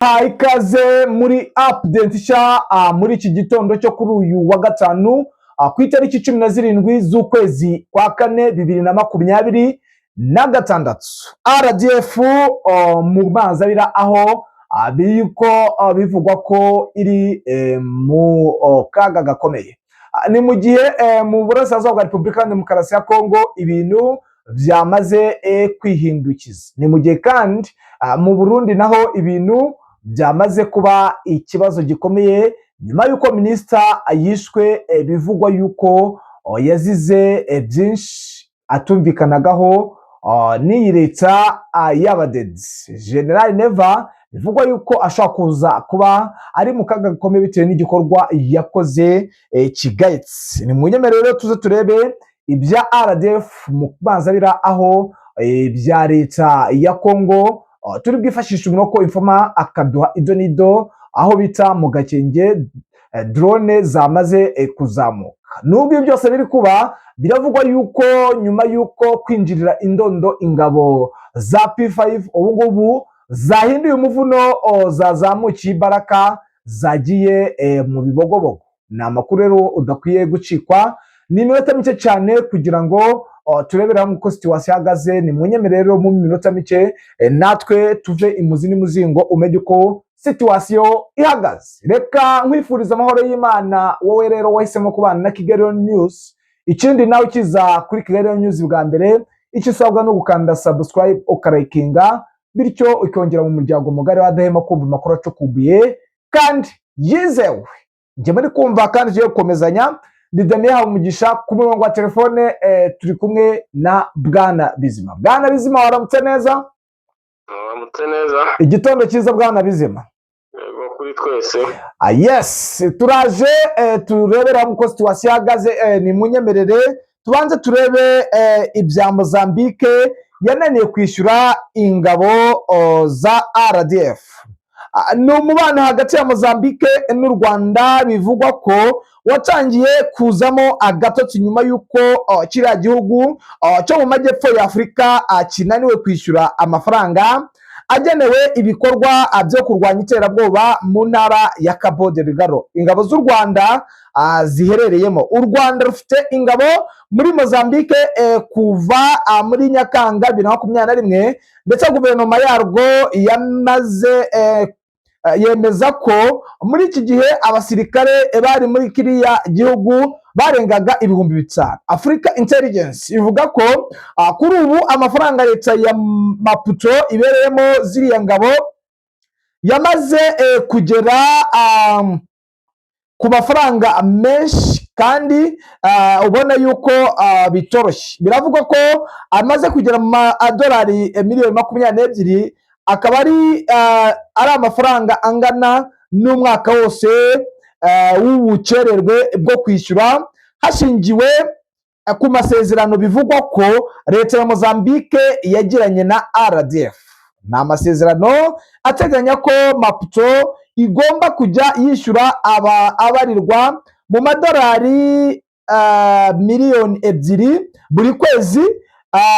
Nguhaye ikaze muri update nshya muri iki gitondo cyo kuri uyu wa gatanu, ku itariki 17 z'ukwezi kwa kane 2026. RDF mu mazi abira, aho biriko bivugwa ko iri mu kaga gakomeye. Ni mu gihe mu burasirazuba bwa Repubulika ya Demokarasi ya Kongo ibintu byamaze kwihindukiza. Ni mu gihe kandi mu Burundi naho ibintu byamaze kuba ikibazo gikomeye nyuma y'uko minisita yishwe, bivugwa y'uko yazize byinshi atumvikanagaho n'iyi leta y'abadedi. General Neva bivugwa yuko ashobora kuza kuba ari mu kaga gakomeye bitewe n'igikorwa yakoze kigayitse. Ni mu nyemerere rero tuze turebe ibya RDF mu mazi abira, aho bya leta ya Kongo turi bwifashishe umunoko informa akaduha ido n'ido, aho bita mu Gakenge drone zamaze kuzamuka. Nubwo ibi byose biri kuba, biravugwa yuko nyuma yuko kwinjirira indondo ingabo za P5 ubu ngubu zahinduye umuvuno, zazamukiye imbaraga, zagiye mu Bibogobogo. Ni amakuru rero udakwiye gucikwa. Ni iminota mike cyane kugira ngo turebere hamwe uko situation ihagaze. Ni munyemere rero mu minota mike natwe tuve imuzi n'umuzingo, umenye uko situation ihagaze. Reka nkwifuriza amahoro y'Imana, wowe rero wahisemo kubana na Kigali News. Ikindi nawe ukiza kuri Kigali News bwa mbere, icyo usabwa ni ugukanda subscribe, ukarayikinga, bityo ukongera mu muryango mugari w'adahema kumva amakuru acukumbuye kandi yizewe. Njye muri kumva kandi tugiye gukomezanya ndi Damien Habumugisha. Ku murongo wa telefone turi kumwe na Bwana Bizima. Bwana Bizima, waramutse neza? Waramutse neza. Igitondo cyiza, Bwana Bizima. Yego, kuri twese. Ah, yes, turaje turebere hamwe uko situation ihagaze. Ni munyemerere tubanze turebe ibya Mozambique yananiye kwishyura ingabo za RDF. Ah, ni umubano hagati ya Mozambique n'u Rwanda bivugwa ko watangiye kuzamo agatotsi nyuma y'uko kiriya gihugu cyo mu majyepfo ya Afurika kinaniwe kwishyura amafaranga agenewe ibikorwa byo kurwanya iterabwoba mu ntara ya Cabo Delgado ingabo z'u Rwanda ziherereyemo. U Rwanda rufite ingabo muri Mozambique kuva muri Nyakanga 2021, ndetse guverinoma yarwo yamaze yemeza ko muri iki gihe abasirikare bari muri kiriya gihugu barengaga 5000. Africa Intelligence ivuga ko kuri ubu amafaranga leta ya Maputo ibereyemo ziriya ngabo yamaze kugera ku mafaranga menshi kandi ubona yuko bitoroshye. Biravugwa ko amaze kugera mu madolari miliyoni 22, akaba ari amafaranga angana n'umwaka wose w'ubukererwe bwo kwishyura hashingiwe ku masezerano bivugwa ko leta ya Mozambique yagiranye na RDF. Ni amasezerano ateganya ko Maputo igomba kujya yishyura aba abarirwa mu madolari miliyoni 2 buri kwezi,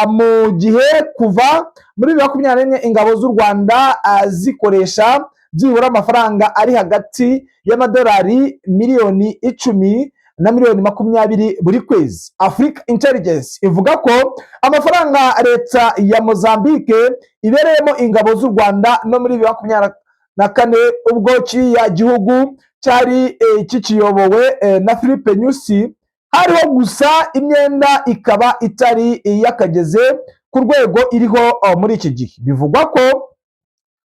mu gihe kuva muri 2021 ingabo z'u Rwanda zikoresha byibura amafaranga ari hagati y'amadolari miliyoni 10 na miliyoni 20 buri kwezi. Africa Intelligence ivuga ko amafaranga leta ya Mozambique ibereyemo ingabo z'u Rwanda no muri 2024, ubwo kiriya gihugu cyari kikiyobowe na Philippe Nyusi, hariho gusa imyenda ikaba itari iyakageze ku rwego iriho muri iki gihe. Bivugwa ko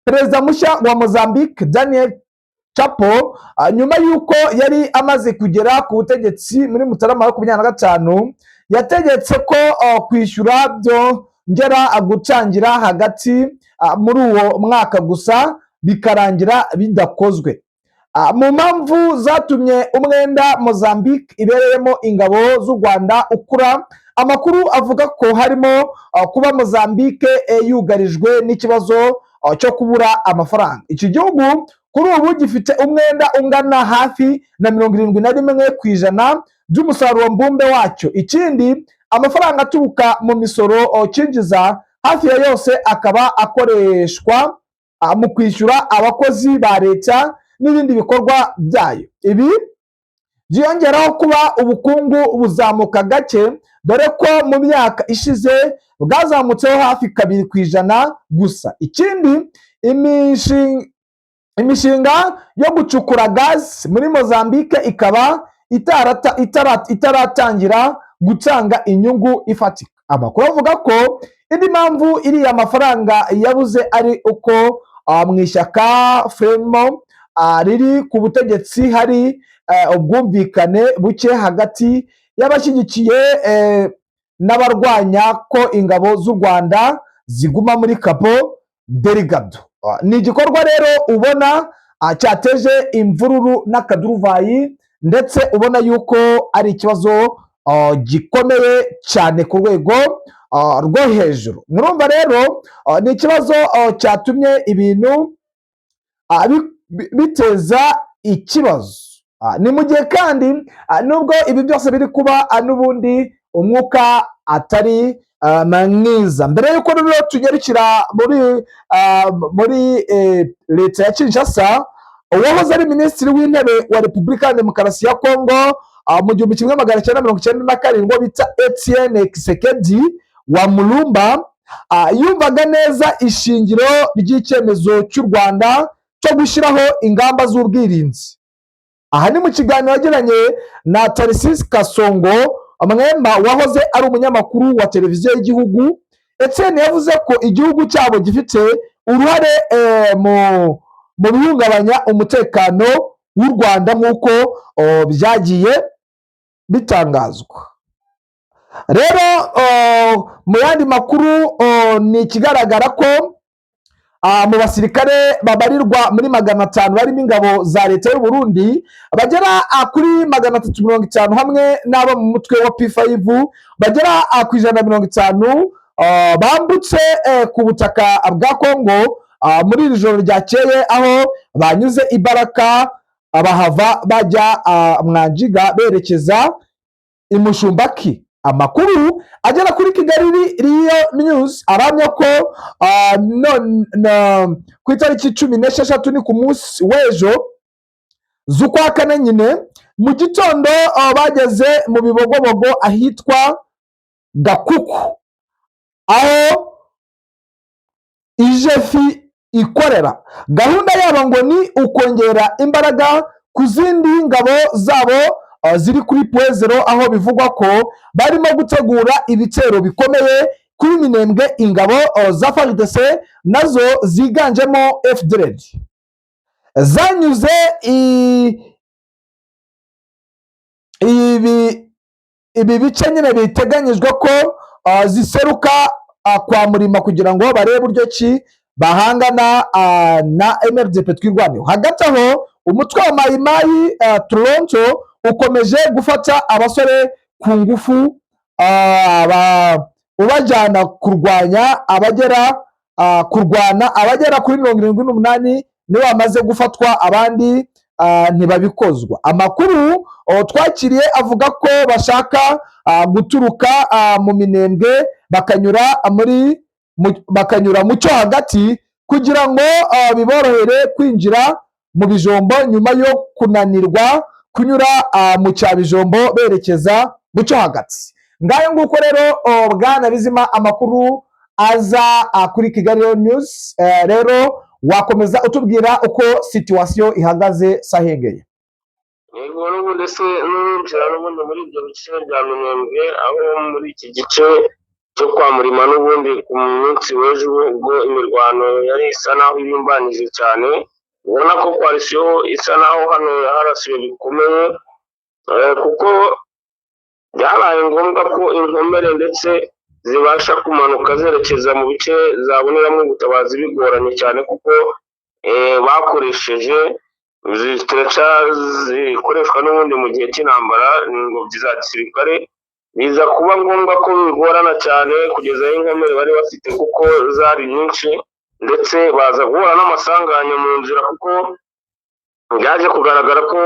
perezida mushya wa Mozambique, Daniel Chapo, nyuma y'uko yari amaze kugera ku butegetsi muri Mutarama 25, yategetse ko kwishyura byongera gutangira hagati muri uwo mwaka, gusa bikarangira bidakozwe. Mu mpamvu zatumye umwenda Mozambique ibereyemo ingabo z'u Rwanda ukura, amakuru avuga ko harimo kuba Mozambique yugarijwe n'ikibazo cyo kubura amafaranga. Iki gihugu kuri ubu gifite umwenda ungana hafi na 71% by'umusaruro mbumbe wacyo. Ikindi, amafaranga aturuka mu misoro cyinjiza hafi ya yose akaba akoreshwa mu kwishyura abakozi ba leta n'ibindi bikorwa byayo. Ibi byiyongeraho kuba ubukungu buzamuka gake, dore ko mu myaka ishize bwazamutseho hafi 2% gusa. Ikindi, imishinga yo gucukura gazi muri Mozambique ikaba itaratangira gutanga inyungu ifatika. Amakuru avuga ko indi mpamvu iriya mafaranga yabuze ari uko mu ishyaka Frelimo riri ku butegetsi hari ubwumvikane buke hagati y'abashyigikiye n'abarwanya ko ingabo z'u Rwanda ziguma muri Cabo Delgado. Ni igikorwa rero ubona cyateje imvururu n'akaduruvayi, ndetse ubona yuko ari ikibazo gikomeye cyane ku rwego rwo hejuru. Murumva rero ni ikibazo cyatumye ibintu biteza ikibazo. Ni mu gihe kandi nubwo ibi byose biri kuba, n'ubundi umwuka atari mwiza. Mbere y'uko rero tunyarukira muri leta ya Kinshasa, uwahoze ari minisitiri w'intebe wa Repubulika ya Demokarasi ya Kongo mu 1997 bita Etienne Tshisekedi wa Mulumba yumvaga neza ishingiro ry'icyemezo cy'u Rwanda cyo gushyiraho ingamba z'ubwirinzi. Aha ni mu kiganiro yagiranye na Tarisisi Kasongo Mwemba, wahoze ari umunyamakuru wa televiziyo y'igihugu. Etienne yavuze ko igihugu cyabo gifite uruhare mu bihungabanya umutekano w'u Rwanda, nk'uko byagiye bitangazwa. Rero mu yandi makuru, ni ikigaragara ko mu basirikare babarirwa muri 500 barimo ingabo za leta y'u Burundi bagera kuri 350 hamwe n'abo mu mutwe wa P5 bagera ku 150 bambutse ku butaka bwa Kongo muri iri joro ryakeye, aho banyuze i Baraka, bahava bajya Mwanjiga berekeza i Mushumbaki. Amakuru agera kuri Kigali Riyo News aramya ko ku itariki 16, ni ku munsi w'ejo z'ukwa kane nyine, mu gitondo bageze mu Bibogobogo ahitwa Gakuku, aho IGFI ikorera. Gahunda yabo ngo ni ukongera imbaraga ku zindi ngabo zabo ziri kuri Point Zéro, aho bivugwa ko barimo gutegura ibitero bikomeye kuri Minembwe, ingabo za FARDC nazo ziganjemo FDLR zanyuze ibi bice nyine biteganyijwe ko ziseruka kwa Murima kugira ngo barebe uburyo ki bahangana na MRDP Twirwaneho. Hagati aho, umutwe wa Mayimayi Toronto ukomeje gufata abasore ku ngufu, ubajyana kurwanya abagera kurwana. Abagera kuri 78 nibo bamaze gufatwa, abandi ntibabikozwa. Amakuru twakiriye avuga ko bashaka guturuka mu Minembwe bakanyura mu cyo hagati kugira ngo biborohere kwinjira mu Bijombo, nyuma yo kunanirwa kunyura mu cya Bijombo berekeza mu cyo hagati. Ngayo nguko rero, bwana Bizima, amakuru aza kuri Kigali News. Rero wakomeza utubwira uko situation ihagaze sahengeye. Yego, n'ubundi se n'uwinjira n'ubundi muri ibyo bice bya Minembwe, aho muri iki gice cyo kwa Murima, n'ubundi ku munsi w'ejo ubwo imirwano yari isa naho ibimbanije cyane, ubona ko coalition isa naho hano yaharasiwe bikomeye, kuko byabaye ngombwa ko inkomere ndetse zibasha kumanuka zerekeza mu bice zaboneramo ubutabazi bigoranye cyane, kuko bakoresheje stretcher zikoreshwa n'ubundi mu gihe cy'intambara, ni ingobyi za gisirikare. Biza kuba ngombwa ko bigorana cyane kugeza aho inkomere bari bafite, kuko zari nyinshi, ndetse baza guhura n'amasanganya mu nzira, kuko byaje kugaragara ko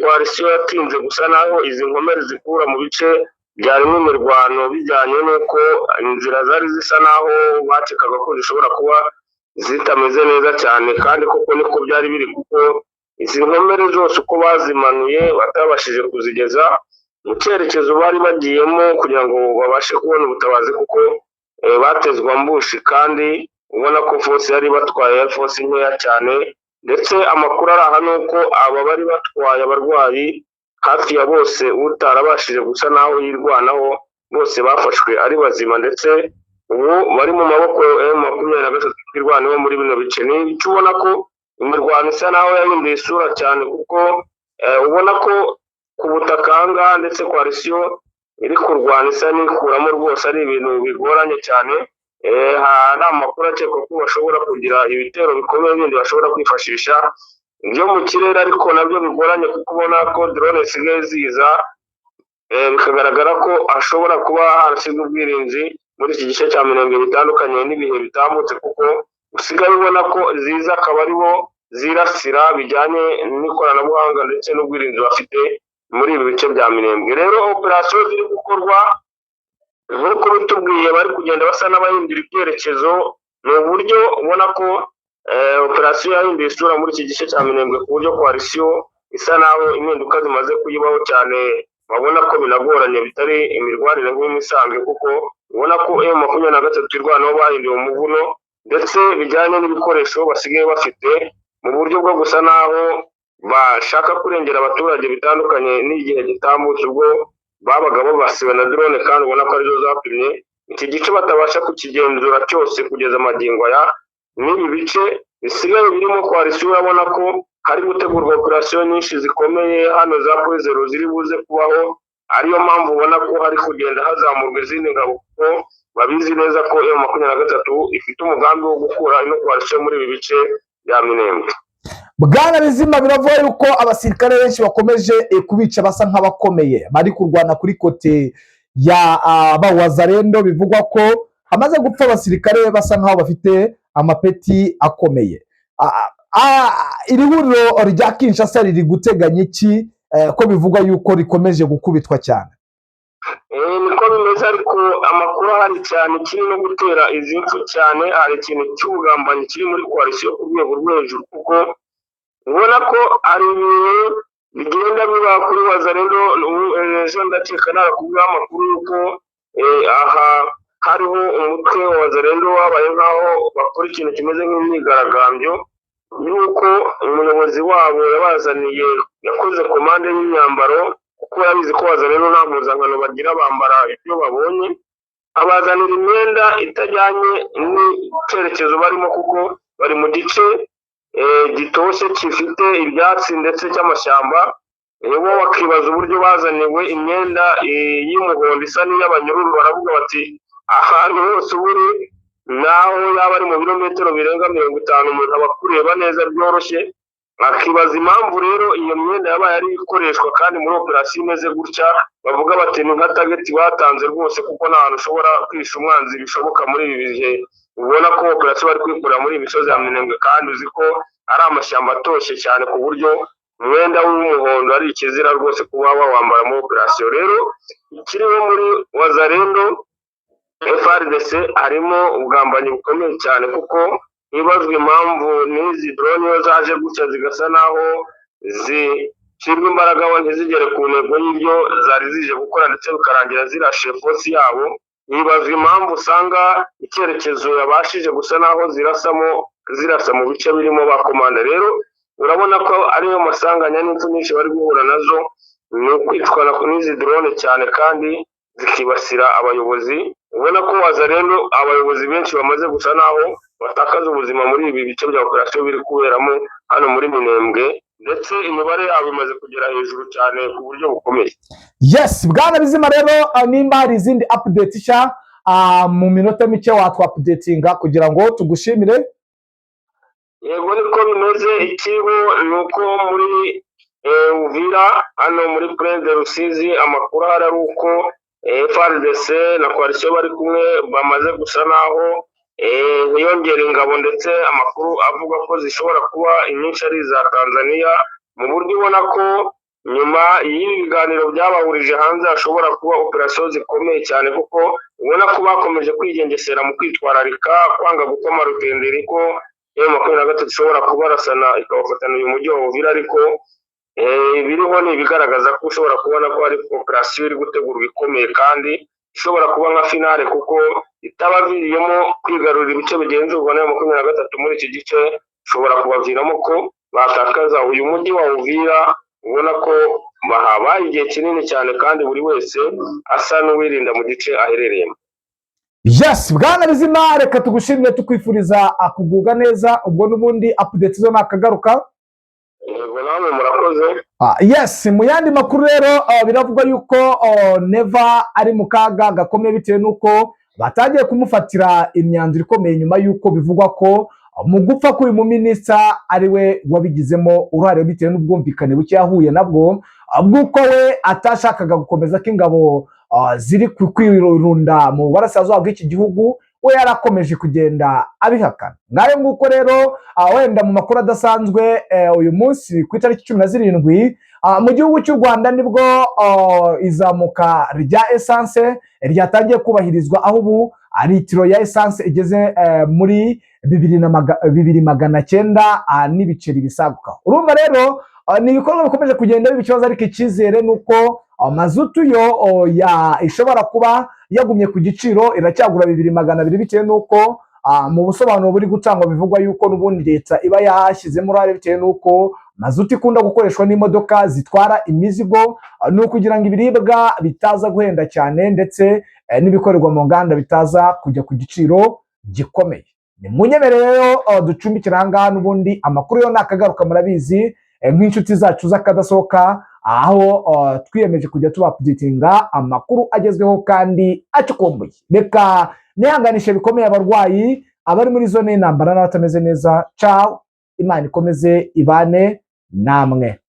coalition yatinze gusa naho izi nkomere zikura mu bice byarimo imirwano, bijyanye n'uko inzira zari zisa naho bakekaga ko zishobora kuba zitameze neza cyane, kandi koko niko byari biri, kuko izi nkomere zose uko bazimanuye batabashije kuzigeza mu cyerekezo bari bagiyemo kugira ngo babashe kubona ubutabazi, kuko batezwe ambushi, kandi ubona ko force yari batwaye yari force nkeya cyane. Ndetse amakuru ari aha ni uko aba bari batwaye abarwayi hafi ya bose utarabashije gusa naho yirwanaho, bose bafashwe ari bazima, ndetse ubu bari mu maboko ya M23 twirwaneho muri bino bice. Ni ibice ubona ko imirwano isa naho yahinduye isura cyane, kuko ubona ko ku butaka aha ngaha ndetse coalition iri kurwana isa n'ikuramo rwose, ari ibintu bigoranye cyane. Hari amakuru akekwa ko bashobora kugira ibitero bikomeye bindi bashobora kwifashisha byo mu kirere, ariko nabyo bigoranye kuko ubona ko drone zisigaye ziza, bikagaragara ko hashobora kuba harashyizwe ubwirinzi muri iki gice cya Minembwe bitandukanye n'ibihe bitambutse, kuko usigaye ubona ko ziza akaba aribo zirasira bijyanye n'ikoranabuhanga ndetse n'ubwirinzi bafite muri ibi bice bya Minembwe. Rero operasiyo ziri gukorwa nk'uko bitubwiye, bari kugenda basa n'abahindura ibyerekezo, ni uburyo ubona ko operasiyo yahinduye isura muri iki gice cya Minembwe, ku buryo coalition isa naho impinduka zimaze kuyibaho cyane, babona ko binagoranye bitari imirwanire nk'imisanzwe, kuko ubona ko M23 irwanaho bahinduye umuvuno, ndetse bijyanye n'ibikoresho basigaye bafite mu buryo bwo gusa naho bashaka kurengera abaturage bitandukanye n'igihe gitambutse ubwo babaga babasiwe na drone, kandi ubona ko arizo zatumye iki gice batabasha kukigenzura cyose kugeza magingo aya. N'ibi bice bisigaye birimo coalition, urabona ko hari gutegurwa operasiyo nyinshi zikomeye hano za Point Zéro ziri buze kubaho, ariyo mpamvu ubona ko hari kugenda hazamurwa izindi ngabo, kuko babizi neza ko M23 ifite umugambi wo gukura ino coalition muri ibi bice bya Minembwe. Bwana Bizima, biravuga yuko abasirikare benshi bakomeje kubica basa nk'abakomeye bari kurwana kuri côté ya bawazarendo, bivugwa ko hamaze gupfa abasirikare basa nk'aho bafite amapeti akomeye. Iri huriro rya Kinshasa riri guteganya iki, ko bivugwa yuko rikomeje gukubitwa cyane? Niko bimeze, ariko amakuru ahari cyane kiri no gutera izi mfu cyane, hari ikintu cy'ubugambanyi kiri muri coalition ku rwego rwo hejuru, kuko ubona ko hari ibintu bigenda biba kuri Wazalendo. Ejo ndakeka narakubwiyeho amakuru y'uko aha hariho umutwe wa Wazalendo wabaye nk'aho bakora ikintu kimeze nk'imyigaragambyo, y'uko umuyobozi wabo yabazaniye, yakoze komande y'imyambaro, kuko yabizi ko Wazalendo nta mpuzankano bagira, bambara ibyo babonye, abazanira imyenda itajyanye n'icyerekezo barimo, kuko bari mu gice gitoshye gifite ibyatsi ndetse cy'amashyamba. Bo bakibaza uburyo bazaniwe imyenda y'umuhondo isa n'iy'abanyururu. Baravuga bati ahantu hose uba uri, naho yaba ari mu birometero birenga 50, umuntu aba akureba neza byoroshye. Akibaza impamvu rero iyo myenda yabaye ari ikoreshwa kandi muri operasiyo imeze gutya. Bavuga bati ni nka target batanze rwose, kuko nta hantu ushobora kwisha umwanzi bishoboka muri ibi bihe, ubona ko operasiyo bari kwikorera muri iyi misozi ya Minembwe, kandi uzi ko ari amashyamba atoshye cyane, ku buryo umwenda w'umuhondo ari ikizira rwose kuba wawambara muri operasiyo. Rero ikiriho muri Wazalendo FARDC harimo ubugambanyi bukomeye cyane, kuko hibazwa impamvu n'izi drone iyo zaje gutya zigasa naho zishyirwa imbaraga ntizigere ku ntego y'ibyo zari zije gukora, ndetse bikarangira zirashe force yabo. Hibazwa impamvu usanga icyerekezo yabashije gusa naho zirasamo, zirasa mu bice birimo ba komanda. Rero urabona ko ariyo masanganya n'impfu nyinshi bari guhura nazo, ni ukwicwa n'izi drone cyane, kandi zikibasira abayobozi. Ubona ko Wazalendo abayobozi benshi bamaze gusa naho batakaza ubuzima muri ibi bice bya operasiyo biri kuberamo hano muri Minembwe, ndetse imibare yabo imaze kugera hejuru cyane ku buryo bukomeye. Yes, bwana Bizima, rero nimba hari izindi update nshya, mu minota mike watwa-updatinga kugira ngo tugushimire. Yego, niko bimeze. Ikigo ni uko muri Uvira hano muri Plaine de Rusizi, amakuru ahari ari uko FARDC na coalition bari kumwe bamaze gusa naho hiyongera ingabo, ndetse amakuru avuga ko zishobora kuba inyinshi ari iza Tanzania, mu buryo ubona ko nyuma y'ibi biganiro byabahurije hanze hashobora kuba operasiyo zikomeye cyane, kuko Ubona ko bakomeje kwigengesera mu kwitwararika, kwanga gukoma rutenderi ko M23 ishobora kubarasana ikabafatana uyu mujyi wa Uvira. Ariko ibiriho ni ibigaragaza ko ushobora kubona ko hari operasiyo iri gutegurwa ikomeye, kandi ishobora kuba nka finale, kuko itabaviriyemo kwigarurira ibice bigenzurwa na 23 muri iki gice, ishobora kubaviramo ko batakaza uyu mujyi wa Uvira. Ubona ko bahabaye igihe kinini cyane, kandi buri wese asa n'uwirinda mu gice aherereyemo. Yes, bwana Bizima, reka tugushimire, tukwifuriza kugubwa neza. Ubwo n'ubundi update zo nakagaruka. Yego, namwe murakoze. Yes, mu yandi makuru rero, biravugwa yuko Neva ari mu kaga gakomeye, bitewe n'uko batangiye kumufatira imyanzuro ikomeye, nyuma y'uko bivugwa ko mu gupfa k'uyu muminisita ari we wabigizemo uruhare, bitewe n'ubwumvikane buke yahuye nabwo bw'uko we atashakaga gukomeza ko ingabo ziri kwirunda mu burasirazuba bw'iki gihugu. We yarakomeje kugenda abihakana. Ngayo nguko rero. Wenda mu makuru adasanzwe, uyu munsi ku itariki 17, mu gihugu cy'u Rwanda nibwo izamuka rya essence ryatangiye kubahirizwa, aho ubu litiro ya essence igeze muri 2900 n'ibiceri bisaguka. Urumva rero, ni ibikorwa bikomeje kugenda biba ikibazo, ariko icyizere ni uko mazutu yo ya ishobora kuba yagumye ku giciro, iracyagura 2200, bitewe n'uko mu busobanuro buri gutangwa bivugwa yuko n'ubundi leta iba yashyizemo uruhare, bitewe n'uko mazutu ikunda gukoreshwa n'imodoka zitwara imizigo, ni ukugira ngo ibiribwa bitaza guhenda cyane, ndetse n'ibikorerwa mu nganda bitaza kujya ku giciro gikomeye. Ni munyemerere rero ducumbikira aha ngaha. N'ubundi amakuru yo nakagaruka, murabizi, nk'inshuti zacu z'akadasohoka, aho twiyemeje kujya tuba updatinga amakuru agezweho kandi acukumbuye. Reka nihanganishe bikomeye abarwayi, abari muri zone y'intambara n'abatameze neza. Ciao, Imana ikomeze ibane namwe.